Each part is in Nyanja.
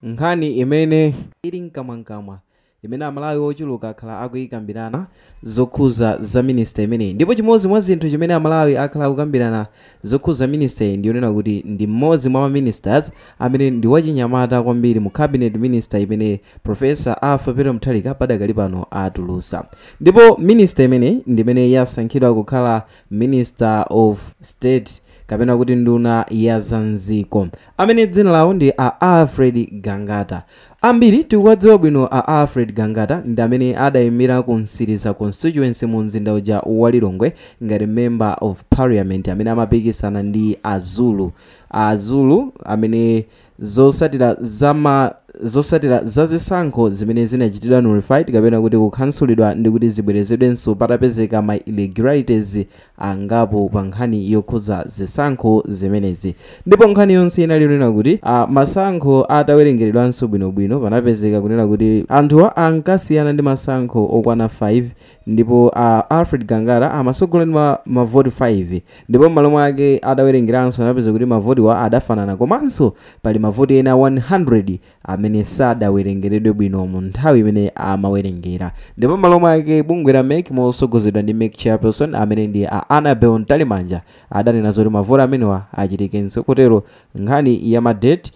Nkhani imene ili mkamwamkamwa, imene Amalawi ochuluka akhala akuyikambirana zokhuza za minister imeneyi, ndipo chimodzi mwa zinthu chimene Amalawi akhala akukambirana zokhuza minister iyi ndiyonena kuti ndi mmodzi mwa maministers amene ndi wachinyamata kwambiri mu cabinet minister imene Professor Arthur Peter Mutharika padakali pano atulusa. Ndipo minister imeneyi ndimene yasankhidwa kukhala Minister of State, kapena kuti nduna ya zamdziko, amene dzina lawo ndi a Alfred Gangata. Ambiri tikuwadziwa bwino a Alfred Gangata, ndi amene adayimira ku Msiriza Constituency mu mzinda uja wa Lilongwe ngati Member of Parliament, amene amapikisana ndi Azulu. Azulu amene zosatira za zisankho zimene zinachitidwa nullified, kapena kuti kukhansulidwa ndi kuti zibwerezedwenso, patapezeka ma irregularities angapo pa nkhani yokhuza zisankho zimenezi. Ndipo nkhani yonse inali yonena kuti masankho atawerengeredwanso bwinobwino, panapezeka kunena kuti anthuwa ankasiyana ndi masankho okwana 5, ndipo Alfred Gangata amasogola ndi mavoti 5, ndipo m'malo mwake adawerengeranso anapeza kuti mavotiwa adafanana, komanso pali mavoti ena 100 amene sadawerengeredwe bwino mu nthawi imene amawerengera. Ndipo m'malo mwake bungwe la MEC, mosogozedwa ndi MEC chairperson amene ndi a Annabel Mtalimanja, adanena zoti mavoti amenewa achitikenso. Kotero nkhani ya madate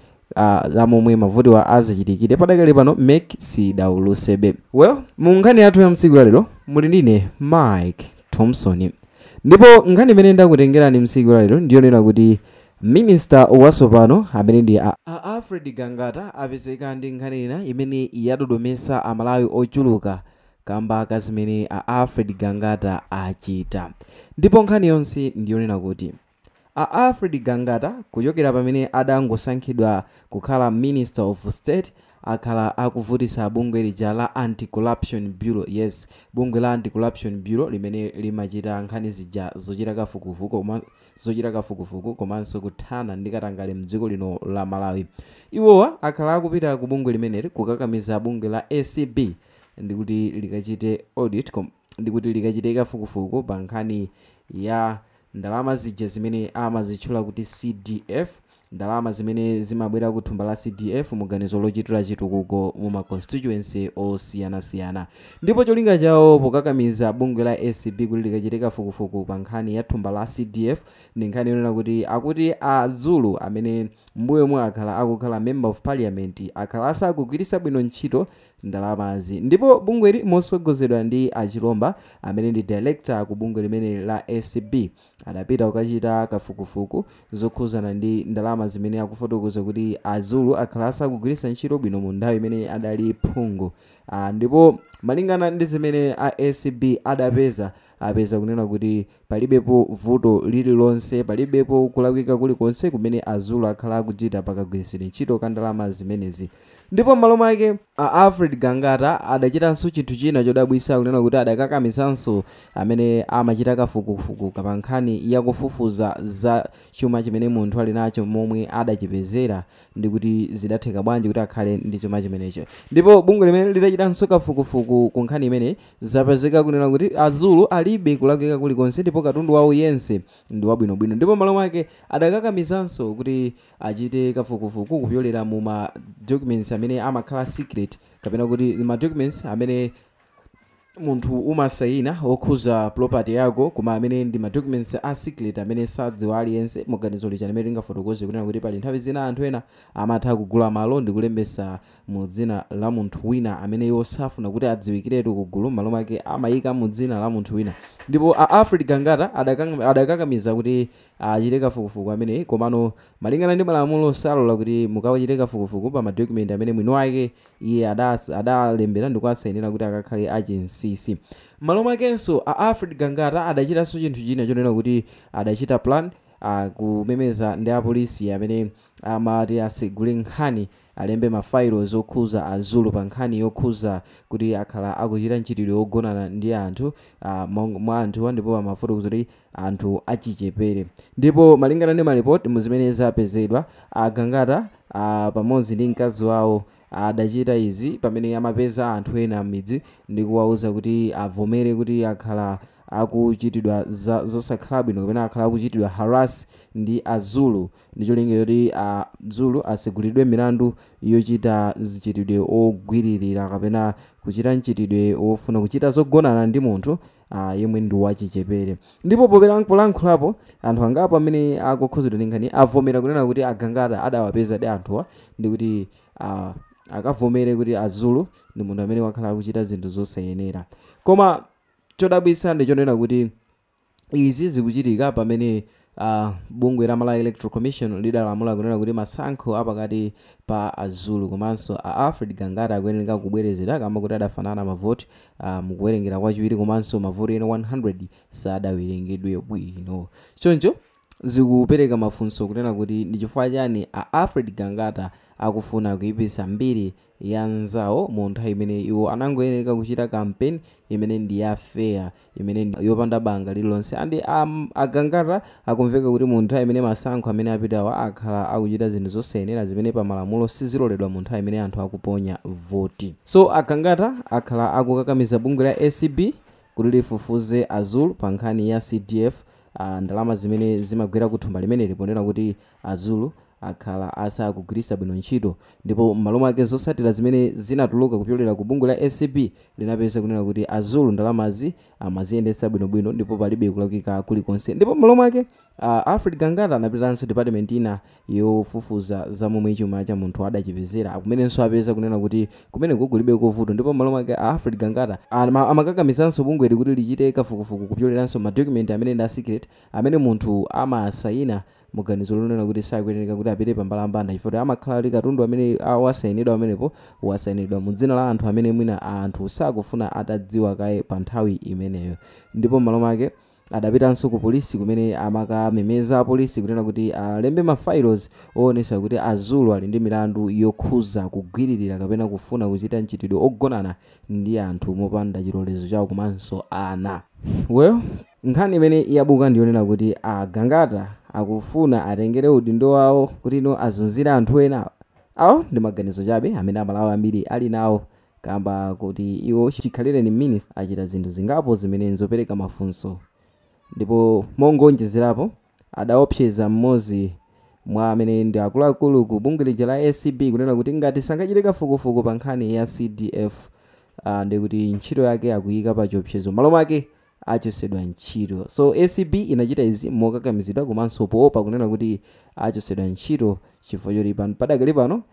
zamomwe mavotiwa azichitikire, padakali pano MEC sidaulusebe. Well, mu nkhani yathu ya msiku lalero muli ndine Mike Thompson, ndipo nkhani imene ndakutengerani msiku lalero ndiyonena kuti minister watsopano amene ndi a Alfred Gangata apezeka ndi nkhani ina imene yadodomesa Amalawi ochuluka kamba ka zimene a Alfred Gangata achita. Ndipo nkhani yonse ndiyonena kuti a Alfred Gangata, kuchokera pamene adangosankhidwa kukhala Minister of State, akhala akuvutisa bungwe lija la Anti-Corruption Bureau. Yes, bungwe la Anti-Corruption Bureau limene limachita nkhani zija zochita kafukufuku komanso kuthana ndi katangale mdziko lino la Malawi. Iwowa akhala akupita ku bungwe limeneli kukakamiza bungwe la ACB ndikuti likachite audit, ndikuti likachite kafukufuku pa nkhani ya ndalama zija zimene amazitchula kuti CDF, ndalama zimene zimabwera ku thumba la CDF muganizo lochitira chitukuko mu ma constituency osiyanasiyana. Ndipo cholinga chawo pokakamiza bungwe la ACB kuti likachite kafukufuku pa nkhani ya thumba la CDF ndi nkhani yonena kuti akuti Azulu, amene mbuyo mwe akhala akukhala Member of Parliament, akhala asakugwiritsa bwino ntchito ndalamazi. Ndipo bungweli, mosogozedwa ndi Achilomba amene ndi director ku bungwe limene la ACB, adapita kukachita kafukufuku zokhuzana ndi ndalama zimene akufotokoza kuti Azulu akhala asakugwiritsa ntchito bwino mu nthawi imene adali phungu. Ndipo malingana ndi zimene a ACB adapeza, apeza kunena kuti palibepo vuto lililonse, palibepo kulakwika kulikonse kumene Azulu akhala akuchita pakagwiritsidwe ntchito ka ndalama zimenezi. Ndipo m'malo mwake a Alfred Gangata adachitanso chinthu china chodabwitsa, kunena kuti adakakamizanso amene amachita kafukufuku pa nkhani yakufufuza za chuma chimene munthu ali nacho, momwe adachipezera ndi kuti zidatheka bwanji kuti akhale ndi chuma chimenecho. Ndipo bungwe limene litachitanso kafukufuku ku nkhani imene, zapezeka kunena kuti Azulu alibe kulakwika kulikonse ndipo katundu wawo yense ndi wabwinobwino. Ndipo m'malo mwake adakakamizanso kuti achite kafukufuku kupyolera mu ma documents amene amakhala secret, kapena kuti ma documents amene munthu umasayina okhuza property yako, koma amene ndi ma documents a secret amene sadziwa aliyense. Muganizo lija limene lingafotokoze kunena kuti pali nthawi zina anthu ena amatha kugula malo ndi kulembesa mu dzina la munthu wina amene iwo safuna kuti adziwikiretu kugulu, m'malo mwake amayika mu dzina la munthu wina. Ndipo a Alfred Gangata adakakamiza kuti achite kafukufuku amene, komano malingana ndi malamulo salola kuti mukachite kafukufuku pa madocument amene mwini wake iye adalembera ndi kuasayinira kuti akakhale achinsinsi. M'malo mwakenso a Alfred Gangata adachitanso chinthu china chonena kuti adachita plan kumemeza ndi apolisi amene amati asegule nkhani, alembe mafailo zokhuza Azulu pa nkhani yokhuza kuti akhala akuchita mchitidwe wogonana ndi anthu mwa anthuwa, ndipo amafotokoza kuti anthu achichepere. Ndipo malingana ndi malipoti muzimene zapezedwa, Agangata pamodzi ndi mkazi wawo adachita izi pamene amapeza anthu ena m'midzi ndi kuwauza kuti avomere kuti akhala Akuchitidwa za zosakhala bwino kapena akhala akuchitidwa harass ndi Azulu ndi cholinga choti Azulu asegulidwe milandu yochita zichitidwe ogwiririra kapena kuchita mchitidwe wofuna kuchita zogonana ndi munthu yemwe ndi wachichepere. Ndipo polankhulapo, anthu angapo amene akukhuzidwa ndi nkhani avomera kunena kuti Agangata adawapeza ndi anthuwa ndi kuti akavomere kuti Azulu ndi munthu amene wakhala akuchita zinthu zosayenera. Koma chodabwitsa ndi chonena kuti izi zikuchitika pamene bungwe la Malawi Electoral Commission lidalamula kunena kuti masankho apakati pa Azulu komanso a Alfred Gangata akuyenera kubwerezedwa kamba kuti adafanana mavoti mukuwerengera kwachiwiri, komanso mavoti ena 100 sadawerengedwe bwino. Choncho zikupereka mafunso kunena kuti ndi chifukwa chani a Alfred Gangata akufuna kuyipitsa mbiri ya nzawo mu nthawi imene iwo anangoyenera kuchita campaign imene ndi ya fair, imene ndi yopanda banga lililonse? And Agangata akumveka kuti mu nthawi imene masankho amene apitawa akhala akuchita zinthu zosayenera zimene pa malamulo siziloledwa mu nthawi imene anthu akuponya voti. So Agangata akhala akukakamiza bungwe la ACB kuti lifufuze Azulu pa nkhani ya CDF, ndalama zimene zimagwera kuthumba limeneli, ponena kuti Azulu akhala asakugwiritsa bwino ntchito. Ndipo m'malo mwake, zotsatira zimene zinatuluka kupyolera ku bungwe la ACB linapeza kunena kuti Azulu ndalamazi amaziyendetsa bwinobwino ndipo palibe kulakwika kulikonse. Ndipo m'malo mwake, Alfred Gangata anapitanso department ina yofufuza za momwe chuma cha munthu adachipezera, kumenenso apeza kunena kuti kumeneko kulibe kovuto. Ndipo m'malo mwake, Alfred Gangata amakakamizanso bungweli kuti lichite kafukufuku kupyoleranso madocument amene ndi a secret, amene munthu amasayina muganizo lonena kuti sakuyenera kuti apite pambalambanda, chifukwa amakhala kuti katundu amene wasayinidwa pamenepo wasayinidwa mu dzina la anthu amene mwina anthu sakufuna atadziwa kaye pa nthawi imeneyo. Ndipo m'malo mwake adapitanso ku polisi, kumene amakamemeza apolisi kunena kuti alembe ma files oonesa kuti Azulu ali ndi milandu yokhuza kugwiririra kapena kufuna kuchita mchitidwe ogonana ndi anthu mopanda chilolezo chawo komanso ana. Well, nkhani imene yabuka ndiyonena kuti Agangata akufuna atengere udindo wawo kuti ino azunzire anthu ena. Awo ndi maganizo chabe amene Amalawi ambiri ali nawo, kamba kuti iwo chikhalire ni minister achita zinthu zingapo zimene nzopereka mafunso. Ndipo mongonjezerapo, adaopseza mmodzi mwa amene ndi akuluakulu ku bungwe lija la ACB kunena kuti ngati sangachite kafukufuku pa nkhani ya CDF, ndikuti ntchito yake akuyika pa chiopsezo, malo mwake achosedwa ntchito. So ACB inachita izi mokakamizidwa komanso poopa kunena kuti achosedwa ntchito, chifukwa choti padakali pano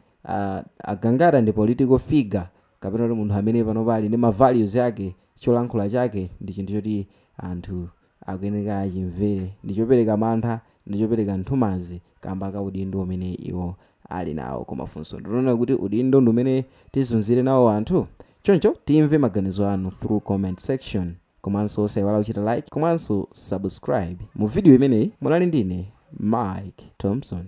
Agangata ndi political figure, kapena kuti munthu amene pano pali ndi ma values yake. Cholankhula chake ndi chinthu choti anthu akuyeneka achimvere, ndi chopereka mantha, ndi chopereka nthumazi kamba ka udindo umene iwo ali nawo. Koma funso ndilonena kuti udindo ndi umene tizunzire nawo anthu? Choncho timve maganizo anu through comment section, komanso osayiwala kuchita like komanso subscribe. Mu video imeneyi munali ndine, Mike Thompson.